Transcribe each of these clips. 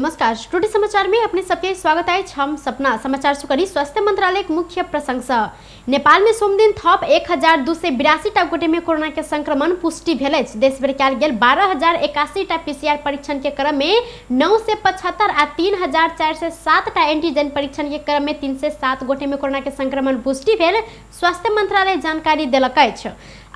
नमस्कार, टुडे समाचार में अपने सबके स्वागत है। हम सपना समाचार सुकरी स्वास्थ्य मंत्रालय के मुख्य प्रशंसा। नेपाल में सोमदिन थप 1282 टा गोटे में कोरोना के संक्रमण पुष्टि भेल अछि। देशभरि कयल गेल 12,081 टा पीसीआर परीक्षण के क्रम में 975 आ 3,407 टा एंटीजन परीक्षण के क्रम में 307 गोटे में कोरोना के संक्रमण पुष्टि भेल स्वास्थ्य मंत्रालय जानकारी देलक अछि।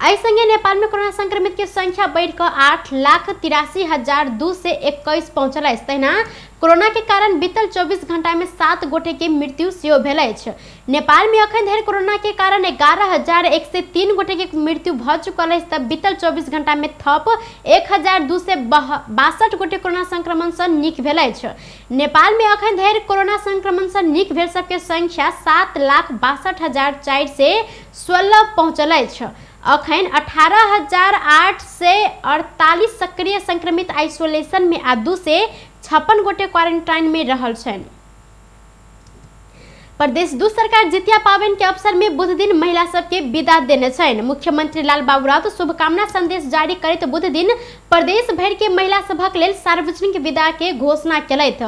एहि संगे नेपाल में कोरोना संक्रमित के संख्या बढ़ि कऽ 8,83,221 पहुंचल अछि। तहिना कोरोना के कारण बीतल 24 घंटा में 7 गोटे के मृत्यु सेहो भेल अछि। नेपाल में अखन धरि कोरोना के कारण 11,103 गोटे के मृत्यु भऽ चुकल अछि। तऽ बीतल 24 घंटा में थप 1,262 गोटे कोरोना संक्रमण सँ नीक भेल अछि। नेपाल में अखन धरि कोरोना संक्रमण सँ नीक भेल सबके संख्या 7,62,416 पहुंचल अछि। अखन 18,848 सक्रिय संक्रमित आइसोलेशन में आ 256 गोटे क्वारंटाइन में रहल छनि। प्रदेश दू सरकार जितिया पाबनि के अवसर में बुध दिन महिला सबके विदा देने छनि। मुख्यमंत्री लाल बाबू राउत शुभकामना संदेश जारी करैत बुध दिन प्रदेश भरि के महिला सभक लेल सार्वजनिक विदा के घोषणा केलथि।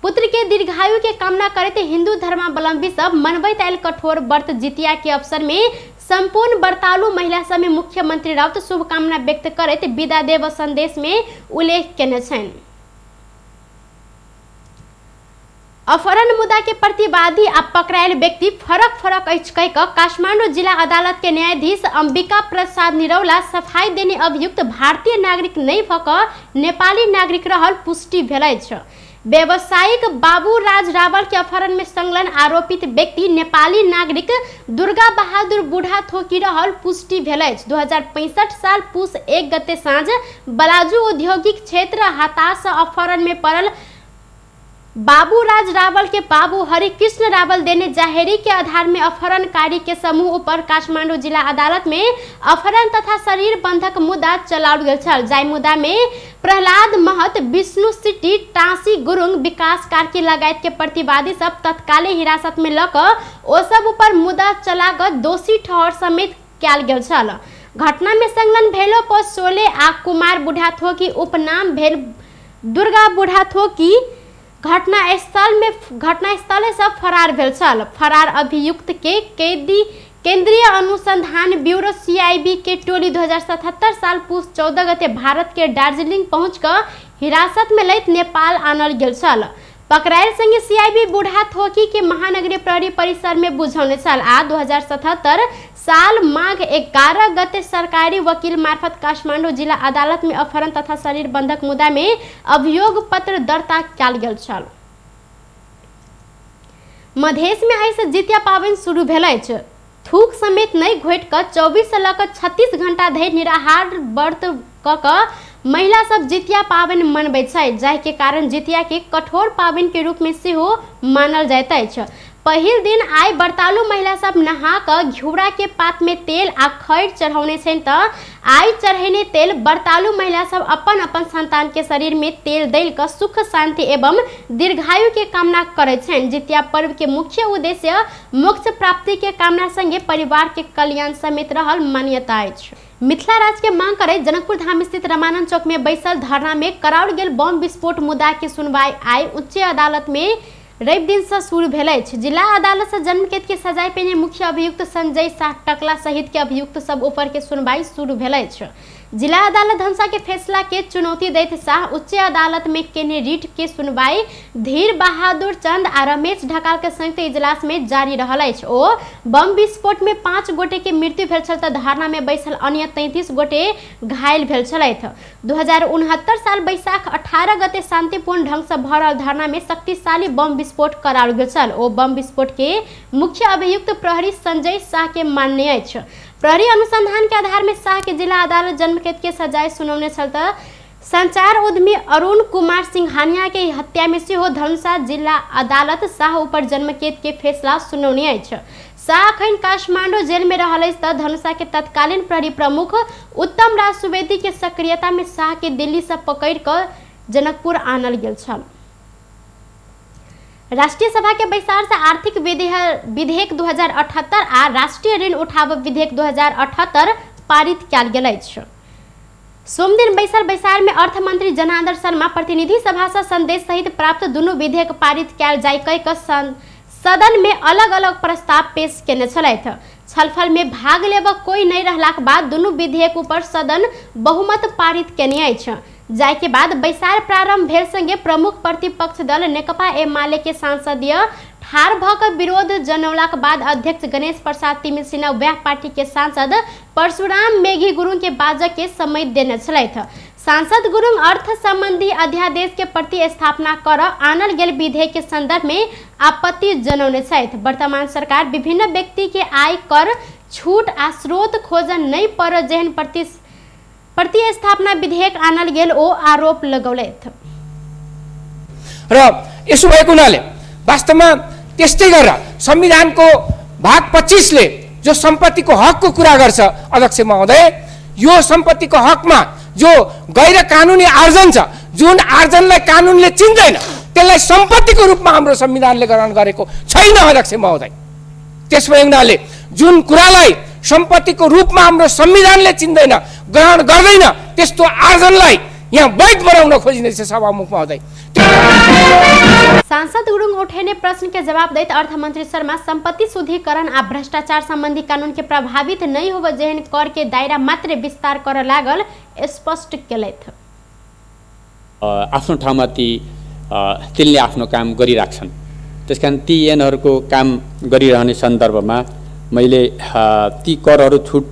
पुत्र के दीर्घायु के कामना करैत हिंदू धर्मावलंबी सब मनबैत आयल कठोर व्रत जितिया के अवसर में संपूर्ण व्रतालु महिला सब में मुख्यमंत्री राउत शुभकामना व्यक्त करैत विदा देव संदेश में उल्लेख केने छनि। अपहरण मुद्दा के प्रतिवादी आ पकड़ायल व्यक्ति फरक फरक अछि कहि कऽ काठमांडू जिला अदालत के न्यायाधीश अंबिका प्रसाद निरौला सफाई देने अभियुक्त भारतीय नागरिक नहि भऽ कऽ नेपाली नागरिक रहल पुष्टि भेल अछि। व्यावसायिक बाबूराज रावल के अपहरण में संलग्न आरोपित व्यक्ति नेपाली नागरिक दुर्गा बहादुर बूढ़ा थोकी रहल पुष्टि भेल अछि। 2065 साल पुस 1 गते साँझ बलाजू औद्योगिक क्षेत्र हताश अपहरण में पड़ल बाबूराज रावल के बाबू हरिकृष्ण रावल देने जाहेरी के आधार में अपहरणकारी के समूह ऊपर काठमांडू जिला अदालत में अपहरण तथा शरीर बंधक मुद्दा चलाओल गेल छल। जाहि मुद्दा में प्रहलाद महत, विष्णु सिटी, टाँसी गुरुंग, विकास कार्की लगायत के प्रतिवादी सब तत्काले हिरासत में लऽ कऽ ओ सब ऊपर मुद्दा चला कऽ दोषी ठहर समेत कयल गेल छल। घटना में संलग्न भेलो पर सोले आ कुमार बुढ़ाथोकी उपनाम भेल दुर्गा बुढ़ाथोकी घटनास्थल से फरार भेल छल। फरार अभियुक्त के कैदी केंद्रीय अनुसंधान ब्यूरो सीआईबी के टोली 2077 साल पुस 14 गते भारत के दार्जिलिंग पहुंच कऽ हिरासत में लैत नेपाल आनल गेल छल। पकड़ायल संगे सीआईबी बूढ़ा थोकी के महानगरीय प्रहरी परिसर में बुझौने छल आ 2077 साल माघ 11 गते सरकारी वकील मार्फत काठमांडू जिला अदालत में अपहरण तथा शरीर बंधक मुद्दा में अभियोग पत्र दर्ता कयल गेल छल। मधेश में आइ से जितिया पाबनि शुरू भेल अछि। थूक समेत नहि घोटि कऽ 24 से लऽ कऽ 36 घंटा धरि निराहार व्रत कऽ कऽ महिला सब जितिया पाबनि मनबैत छथि, जाहि के कारण जितिया के कठोर पाबनि के रूप में सेहो मानल जाइत अछि। पहिल दिन आइ व्रतालु महिला सब नहा कऽ घिउरा के पात में तेल आ खैर चढ़ौने छनि तऽ आइ चढ़ेने तेल व्रतालु महिला सब अपन अपन संतान के शरीर में तेल दैल कऽ सुख शांति एवं दीर्घायु के कामना करैत छनि। जितिया पर्व के मुख्य उद्देश्य मोक्ष प्राप्ति के कामना संगे परिवार के कल्याण समेत रहल मान्यता अछि। मिथिला राज्य के मांग करैत जनकपुर धाम स्थित रामानंद चौक में बैसल धरना में कराओल गेल बम विस्फोट मुद्दा के सुनवाई आइ उच्च अदालत में रवि दिन से शुरू भेल अछि। जिला अदालत से जन्मकेद के सजाय पेने मुख्य अभियुक्त संजय शाह टकला सहित के अभियुक्त सब ऊपर के सुनवाई शुरू भेल अछि। जिला अदालत धनसा के फैसला के चुनौती दैत शाह उच्च अदालत में केने रिट के सुनवाई धीर बहादुर चंद आ रमेश ढकाल के संयुक्त इजलास में जारी रहल अछि। ओ बम विस्फोट में 5 गोटे के मृत्यु भेल छल तऽ धरना में बैसल अन्य 33 गोटे घायल भेल छलथि। 2069 साल बैसाख 18 गते शांतिपूर्ण ढंग से भऽ रहल धरना में शक्तिशाली बम विस्फोट कराओल गेल छल। ओ बम विस्फोट के मुख्य अभियुक्त प्रहरी संजय शाह के मानने अछि। प्रहरी अनुसंधान के आधार में शाह के जिला अदालत जन्मकैद के सजाय सुनौने छल तऽ संचार उद्यमी अरुण कुमार सिंघानिया के हत्या में सेहो धनुषा जिला अदालत शाह ऊपर जन्मकैद के फैसला सुनौने अछि। शाह अखन काठमांडू जेल में रहल अछि तऽ धनुषा के तत्कालीन प्रहरी प्रमुख उत्तम राज सुवेदी के सक्रियता में शाह के दिल्ली से पकड़ कऽ जनकपुर आनल गेल छल। राष्ट्रीय सभा के बैसार से आर्थिक विधेयक 2078 आ राष्ट्रीय ऋण उठाव विधेयक 2078 पारित कयल गेल अछि। सोमदिन बैसल बैसार में अर्थमंत्री जनार्दन शर्मा प्रतिनिधि सभा से संदेश सहित प्राप्त दुनू विधेयक पारित कयल जाय कहि कऽ सदन में अलग अलग प्रस्ताव पेश केने छलथि। छलफल में भाग लेबऽ कोई नहीं रहलाक बाद दुनू विधेयक ऊपर सदन बहुमत पारित केने अछि। जाय के बाद बैसार प्रारंभ भेल संगे प्रमुख प्रतिपक्ष दल नेकपा एमाले के सांसदीय ठाढ़ भऽ कऽ विरोध जनौलाक बाद अध्यक्ष गणेश प्रसाद तिमिल्सिना वएह पार्टी के सांसद परशुराम मेघी गुरुंग के बाजऽ के समय देने छलथि। सांसद गुरुंग अर्थ संबंधी अध्यादेश के प्रतिस्थापना कर आनल गेल विधेयक के संदर्भ में आपत्ति जनौने छथि। वर्तमान सरकार विभिन्न व्यक्ति के आय कर छूट आ स्रोत खोजन नहि पड़त जेहन प्रतिस्थापना विधेयक आनल गेल ओ आरोप लगौलथि। र यसो भएको हुनाले वास्तवमा त्यस्तै गरेर संविधानको भाग 25 ले जो सम्पत्तिको हकको कुरा गर्छ अध्यक्ष महोदय, यो सम्पत्तिको हकमा जो गैर कानुनी आर्जन छ, जुन आर्जनलाई कानुनले चिन्दैन त्यसलाई सम्पत्तिको रूपमा हाम्रो संविधानले ग्रहण गरेको छैन अध्यक्ष महोदय। त्यसो भए हुनाले जुन कुरालाई सम्पत्तिको रूपमा हाम्रो संविधानले चिन्दैन, ग्रहण गर्दैन, त्यस्तो आर्जनलाई यहाँ वैध बनाउन खोजिँदैछ सभामुख महोदय। सांसद गुरुङ उठेने प्रश्न के जवाब दैत अर्थमंत्री शर्मा संपत्ति शुद्धिकरण आ भ्रष्टाचार संबंधी कानून के प्रभावित नहीं होब जेहन कर के दायरा मात्र विस्तार कर लागल स्पष्ट केलथि। आफ्नो ठाउँमा ती तिनले आफ्नो काम गरिराख्छन्, त्यसकारण ती ऐनहरूको काम गरिरहने सन्दर्भमा मैले ती करहरू छुट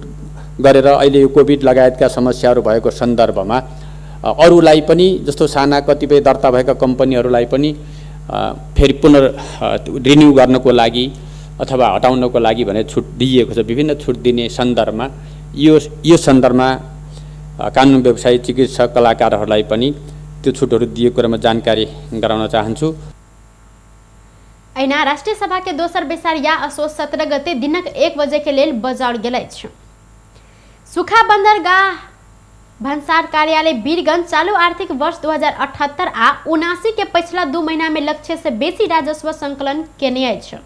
गरेर अहिले यो कोभिड लगायतका समस्याहरू भएको सन्दर्भमा अरूलाई पनि जस्तो साना कतिपय दर्ता भएका कम्पनीहरूलाई पनि फेरि पुनर् रिन्यू गर्नको लागि अथवा हटाउनको लागि भनेर छुट दिइएको छ। विभिन्न छुट दिने सन्दर्भमा यो सन्दर्भमा कानुन व्यवसायी, चिकित्सक, कलाकारहरूलाई पनि त्यो छुटहरू दिएको कुरामा जानकारी गराउन चाहन्छु। ऐना राष्ट्रिय सभा के दोसर बैसार या असोज 17 गते दिनक 1 बजे के लेल बजाओल गेल अछि। सुखा बंदरगाह भन्सार कार्यालय वीरगंज चालू आर्थिक वर्ष 2078 आ 79 के पिछला 2 महीना में लक्ष्य से बेसी राजस्व संकलन केने अछि।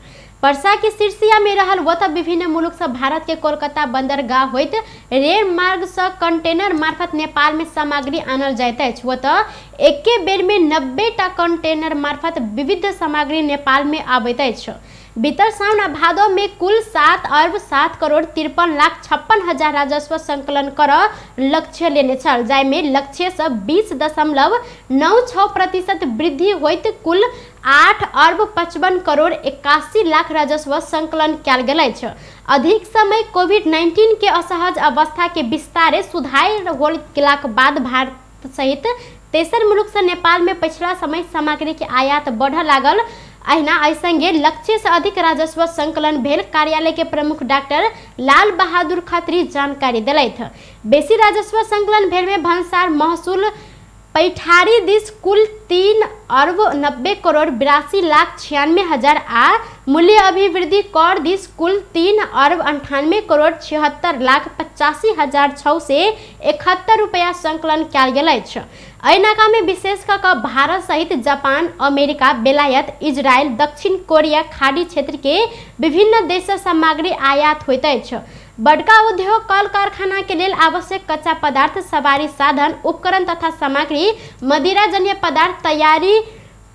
परसा के सिरसिया में रहल वत विभिन्न मुलुक से भारत के कोलकाता बंदरगाह होइत रेल मार्ग से कंटेनर मार्फत नेपाल में सामग्री आनल जाइत अछि। वत एके बेर में 90 टा कंटेनर मार्फत विविध सामग्री नेपाल में आबैत अछि। बीतल साउन आ भादो में कुल 7 अरब 7 करोड़ 53 लाख 56 हजार राजस्व संकलन कर लक्ष्य लेने छल, जाहिमे लक्ष्य से 20.96% वृद्धि होइत कुल 8 अरब 55 करोड़ 81 लाख राजस्व संकलन कयल गेल अछि। अधिक समय कोविड-19 के असहज अवस्था के विस्तारे सुधार हो गेलाक बाद भारत सहित तेसर मुलुक से नेपाल में पिछला समय सामग्री के आयात बढ़ लागल। अहिना एहि संगे लक्ष्य से अधिक राजस्व संकलन भेल कार्यालय के प्रमुख डॉक्टर लाल बहादुर खत्री जानकारी देलथि। बेसी राजस्व संकलन भेल में भन्सार महसूल पैठारी दिस कुल 3 अरब 90 करोड़ 82 लाख 96 हजार आ मूल्य अभिवृद्धि कर दिस कुल 3 अरब 98 करोड़ 76 लाख 85 हजार 671 रुपया संकलन कयल गेल अछि। एहि नाका में विशेष कऽ कऽ भारत सहित जापान, अमेरिका, बेलायत, इजरायल, दक्षिण कोरिया, खाड़ी क्षेत्र के विभिन्न देश से सामग्री आयात होइत अछि। बड़का उद्योग कल कारखाना के लेल आवश्यक कच्चा पदार्थ, सवारी साधन, उपकरण तथा सामग्री, मदिराजन्य पदार्थ तैयारी,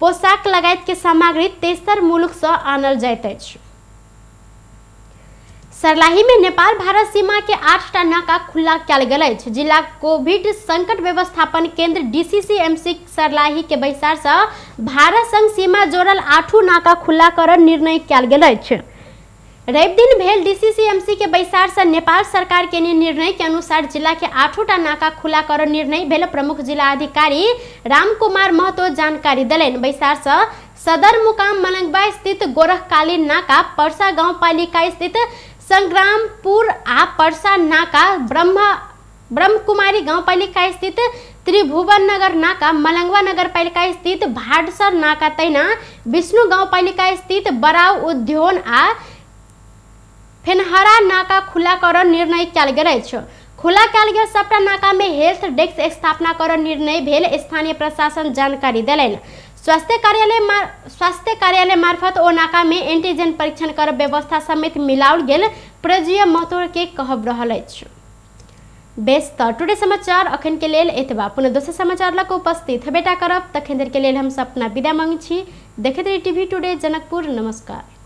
पोशाक लगायत के सामग्री तेसर मुलुक से आनल जाइत अछि। सर्लाही में नेपाल भारत सीमा के 8टा नाका खुला कयल गेल अछि। जिला कोविड संकट व्यवस्थापन केंद्र डीसीसीएमसी सर्लाही के बैसार से भारत संग सीमा जोड़ल 8 नाका खुला कर निर्णय कयल गेल अछि। रवि दिन भेल डीसीसीएमसी के बैसार से नेपाल सरकार के निर्णय के अनुसार जिला के 8टा नाका खुला कर निर्णय भेल प्रमुख जिला अधिकारी राम कुमार महतो जानकारी देलनि। बैसार से सदर मुकाम मलंगवा स्थित गोरखकाली नाका, परसा गांवपालिका स्थित संग्रामपुर आ परसा नाका, ब्रह्मकुमारी गांवपालिका स्थित त्रिभुवन नगर नाका, मलंगवा नगरपालिका स्थित भाडसर नाका, तहिना विष्णु गांवपालिका स्थित बराव उद्योन आ फेनहरा नाका खुला कर निर्णय कयल गेल अछि। खुला कयल गेल सबटा नाका में हेल्थ डेस्क स्थापना कर निर्णय भेल स्थानीय प्रशासन जानकारी देलनि। स्वास्थ्य कार्यालय मार्फत ओ नाका में एंटीजन परीक्षण कर व्यवस्था समेत मिलाओल गेल प्रजीय महतो के कहब रहल अछि। बेस त टुडे समाचार अखन के लेल एतबा। पुनः दोसर समाचार लऽ कऽ उपस्थित हेबेटा करब। तखन धरि के लेल हम सब अपना विदा मांगै छी। देखैत रही टीवी टुडे जनकपुर। नमस्कार।